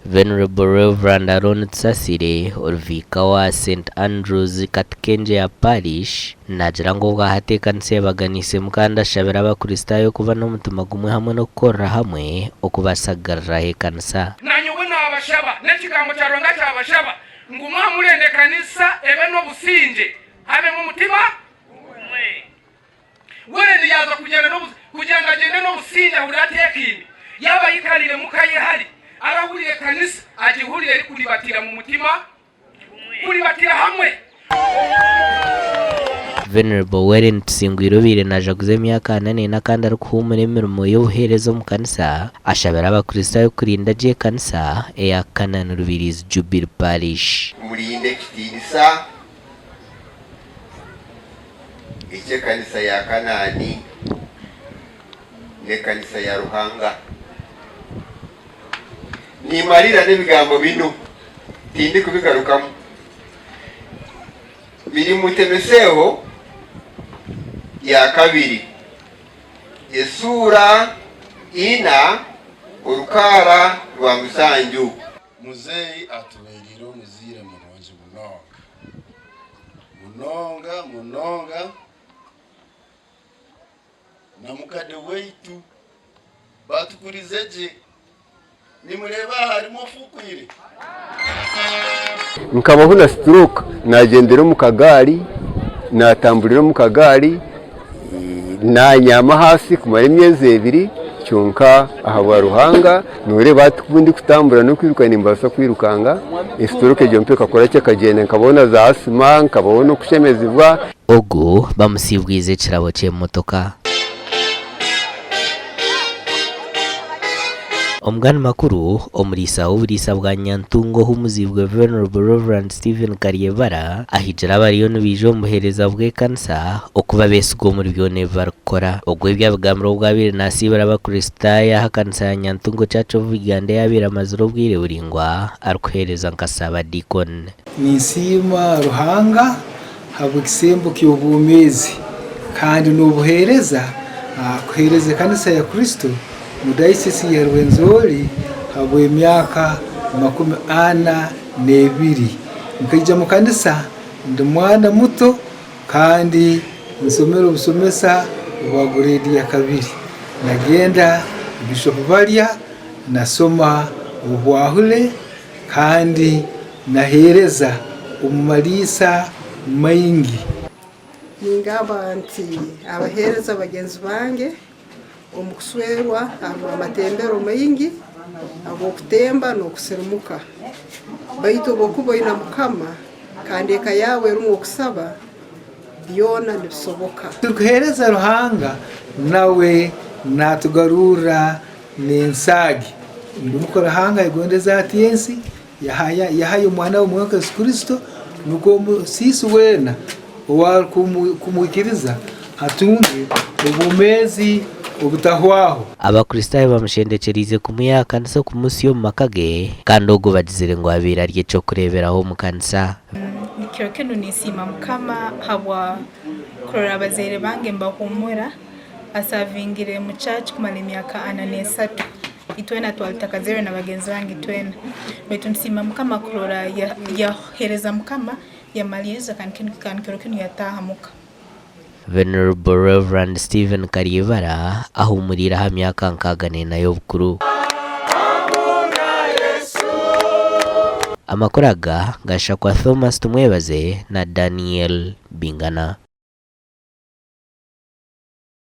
Venerable Rev. Aaron Tusasire ori Viika wa St Andrews Katikengyeya Parish naagira ngu obwahati ekanisa ebaganiisemu kandi ashabire abakristaayo kuba n'omutima gumwe hamwe n'okukorera hamwe okubaasa kugaruraho ekanisa. Na nyowe naabashaba, n'ekigambo kya Ruhanga kyabashaba, ngu mwamurenda ekanisa ebe n'obusingye, habemu omutima gumwe. Weena yaaza kugyenda n'obu, kugira ngu agyende n'obusingye ahurire ateekaine. Yaaba aikariire muka ye hare, arahurira ekanisa, agihurire erikuribatira mu mutima, kuribatira hamwe. Venerable Wellen Tusingwire obaire najaguza emyaka ana n'ena kandi arikuhuumura emirimo y'obuheereza omu kanisa, ashabire abakristaayo kurinda gye ekanisa eya Canaan Rubirizi Jubilee Parish. Murinde ekitiinisa eky'ekanisa ya Kanaani n'ekanisa ya Ruhanga. Nimariira n'ebigambo binu, tindikubigarukamu. Biri mu Timoseeho ya kabiri, esuura ina, orukaara rwa musanju. Muzeeyi atubeereire omuzaire murungi munonga, munonga, munonga na mukade waitu batukurize gye. Nimureeba aha harimu ofuukwire? Nkabaho na stroke nagyendera omu kagaari, natamburira omu kagaari, nanyama ahansi kumara emyezi ebiri kyonka ahabwa Ruhanga noreeba hati ku ndikutambura n'okwiruka nimbaasa kwirukanga, estroke egyo mpa ekakora ki ekagyenda nkabaho na za asima nkabaho n'okushemezibwa. Ogu bamusiibwize ekirabo ky'emotoka. Omugani makuru, Omuriisa w'oburiisa bwa Nyantunga ohumuziibwe Venerable Rev. Stephen Karyebara ahigire abariyo nibaija omu buheereza bw'ekanisa okuba abeesigwa omuri byona ebi barikukora. Ogu ebi abigambire obu abaire nasiibira Abakristaayo aha kanisa ya Nyantungo Church of Uganda ei abaire amazire obwire buraingwa arikuheereza nka Saabadiikoni. Ninsiima Ruhanga habw'ekisembo ky'obwomeezi kandi n'obuheereza kuheereza ekanisa ya Kristo mu dayisisi ya Rwenzori habw'emyaka 42. Nkaija mu kanisa ndi mwana muto kandi nsomere obusomesa obwa gureedi ya kabiri. Nagenda Bishop Barya nasoma obwahule kandi Naheereza omu mariisa maingi. Ningamba nti abaheereza bagyenzi bange, omu kuswerwa harimu amatembero maingi ag'okutemba n'okusirimuka. Baitu obu okuba oine Mukama kandi eka yaawe erimu okusaba, byona nibisoboka. Turikuheereza Ruhanga, nawe naatugarurra n'ensaagi. Ngu nikwo Ruhanga ayegondeze ati ensi, Yahayo Omwana we omwe Yesu Kristo, nukwo omusiisi weena ow'arukumwikiriza atunge obwomeezi obutahwaho. Abakristaayo bamushendekyereize kumuha aha kanisa okumutsya omu maka ge kandi ogwo bagizire ngu abaire ari eky'okureeberaho omu kanisa. Kiro kinu ninsiima Mukama habwa kurora abazaire bange nibahumura. Asavingire mu church kumara emyaka ana n'esatu. Itwena twali tutakazairwe na bagenzi bange itwena. Baitu ntusiima Mukama kurora yahereza Mukama yamaliriza kandi kiro kinu yataaha muka. Venerable Rev. Stephen Karyebara ahuumuriire aha myaka 64 y'obukuru. Amakuru aga gashakwa Thomas Tumwebaze na Daniel Bingana.